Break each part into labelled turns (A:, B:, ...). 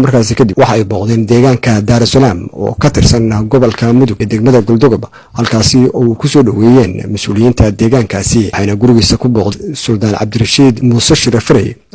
A: Markaasi kadib waxa ay booqdeen deegaanka Daarusalaam oo ka tirsan gobolka Mudug ee degmada Goldogob, halkaasi oo uu kusoo dhoweeyeen mas-uuliyiinta deegaankaasi. Waxayna gurigiisa ku booqday Suldaan Cabdirashiid Muuse Shire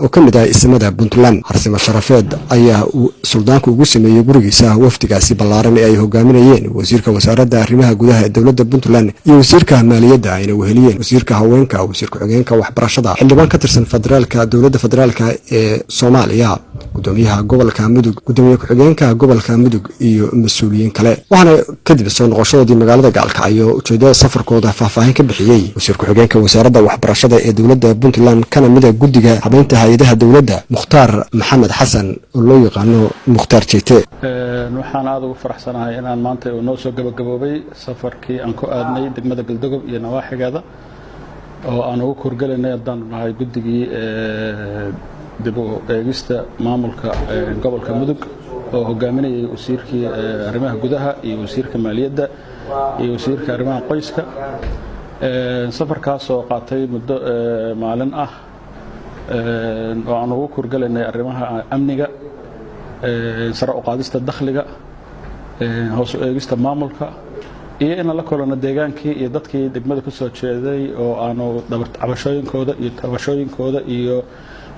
A: oo ka mid ah isimada Puntland. Harsimo sharafeed ayaa uu suldaanku ugu sameeyey gurigiisa wafdigaasi ballaaran ee ay hogaaminayeen wasiirka wasaaradda arrimaha gudaha ee dowladda Puntland iyo wasiirka maaliyadda, ayna weheliyeen wasiirka haweenka, wasiir ku-xigeenka waxbarashada, xildhibaan ka tirsan federaalka, dowladda federaalka ee Soomaaliya, gudoomiyaha gobolka Mudug, gudoomiye ku-xigeenka gobolka Mudug iyo mas-uuliyiin kale. Waxaana kadib soo noqoshadoodii magaalada Gaalkacyo ujeedada safarkooda faahfaahin ka bixiyey wasiir ku-xigeenka wasaaradda waxbarashada ee dowladda Puntland, kana mida guddiga habeynta hay-adaha dowladda, Mukhtaar Maxamed Xasan oo loo yaqaano Mukhtaar Jeyte.
B: Waxaan aada ugu faraxsanahay inaan maanta uu noo soo gabagaboobay safarkii aan ku aadnay degmada Galdogob iyo nawaaxigeeda, oo aan ugu kurgelaynay, haddaanu nahay guddigii dib u eegista maamulka gobolka Mudug oo hogaaminayay wasiirkii arrimaha gudaha iyo wasiirka maaliyadda iyo wasiirka arrimaha qoyska. Safarkaas oo qaatay muddo maalin ah oo aan ugu kurgelaynay arrimaha amniga, sare u qaadista dakhliga, hoos u eegista maamulka iyo inaan la kulanno deegaankii iyo dadkii degmada ku soo jeeday, oo aanu cabashooyinkooda iyo tabashooyinkooda iyo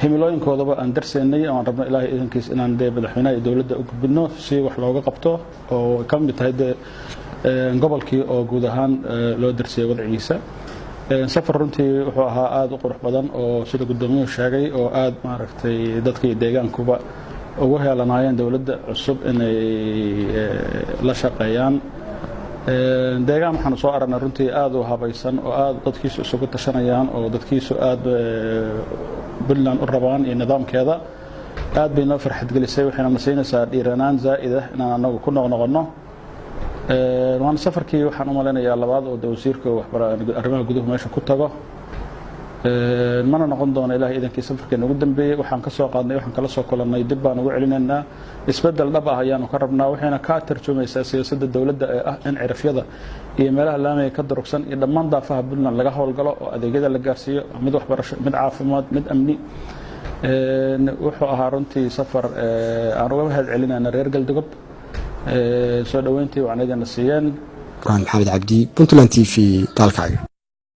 B: himilooyinkoodaba aan darsaynay, aan rabno Ilaahay idankiis inaan dee madaxweynaha iyo dowladda u gudbinno si wax looga qabto, oo ka mid tahay dee gobolkii oo guud ahaan loo darsiyey wadcigiisa. Safar runtii wuxuu ahaa aada u qurux badan oo sida guddoomiyuhu sheegay oo aada maaragtay dadkii deegaankuba ugu heelanaayeen dowladda cusub inay la shaqeeyaan. Deegaan waxaanu soo aragnay runtii aada u habaysan oo aada dadkiisu isugu tashanayaan oo dadkiisu aada Puntland u rabaan iyo nidaamkeeda. Aad bay noo farxadgelisay, waxayna na siinaysaa dhiiranaan zaa'id ah inaan anagu ku noqnoqonno. Waana safarkii, waxaan u malaynayaa, labaad oo de wasiirka arrimaha guduhu meesha ku tago, mana noqon doono Ilahay idankii safarkeena ugu dambeeyey. Waxaan ka soo qaadnay, waxaan kala soo kulannay, dib baan ugu celinaynaa. Isbeddel dhab ah ayaanu ka rabnaa, waxayna ka tarjumaysaa siyaasadda dowladda ee ah in cirafyada iyo meelaha laamiga ka durugsan iyo dhammaan daafaha Puntland laga howlgalo oo adeegyada la gaarsiiyo, mid waxbarasho, mid caafimaad, mid amni. Wuxuu ahaa runtii safar aan uga mahad celinayna reer Galdogob soo dhoweyntii wacnaydana siiyeen.
A: Burhaan Maxamed Cabdi, Puntland TV, Gaalkacyo.